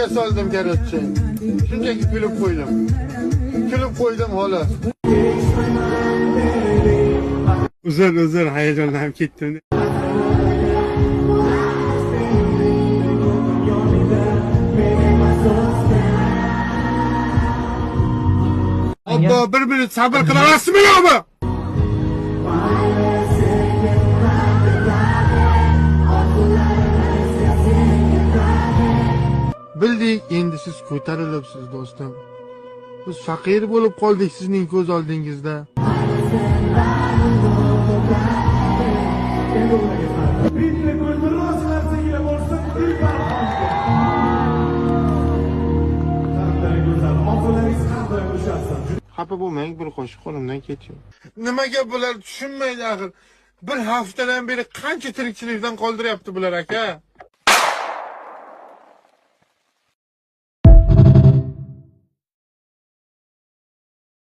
Qo'lga soldim, короче. Shunchaki kulib qo'ydim. Kulib qo'ydim, xolos. Uzr, uzr, hayajonlanib ketdim. Obbo, bir minut sabr qila olasizmi, yo'qmi? Bildik, endi siz ko'tarilibsiz, do'stim. Biz faqir bo'lib qoldik sizning ko'z oldingizda. Bitta ko'zni rost qarsagiga borsa, uy. Qanday go'zal, orqalaringiz qanday mujassam. Xafa bo'lmang, bir qoshiq qo'limdan ketiyor. Nimaga bular tushunmaydi axir? Bir haftadan beri qancha tirikchilikdan qoldiryapti bular, aka.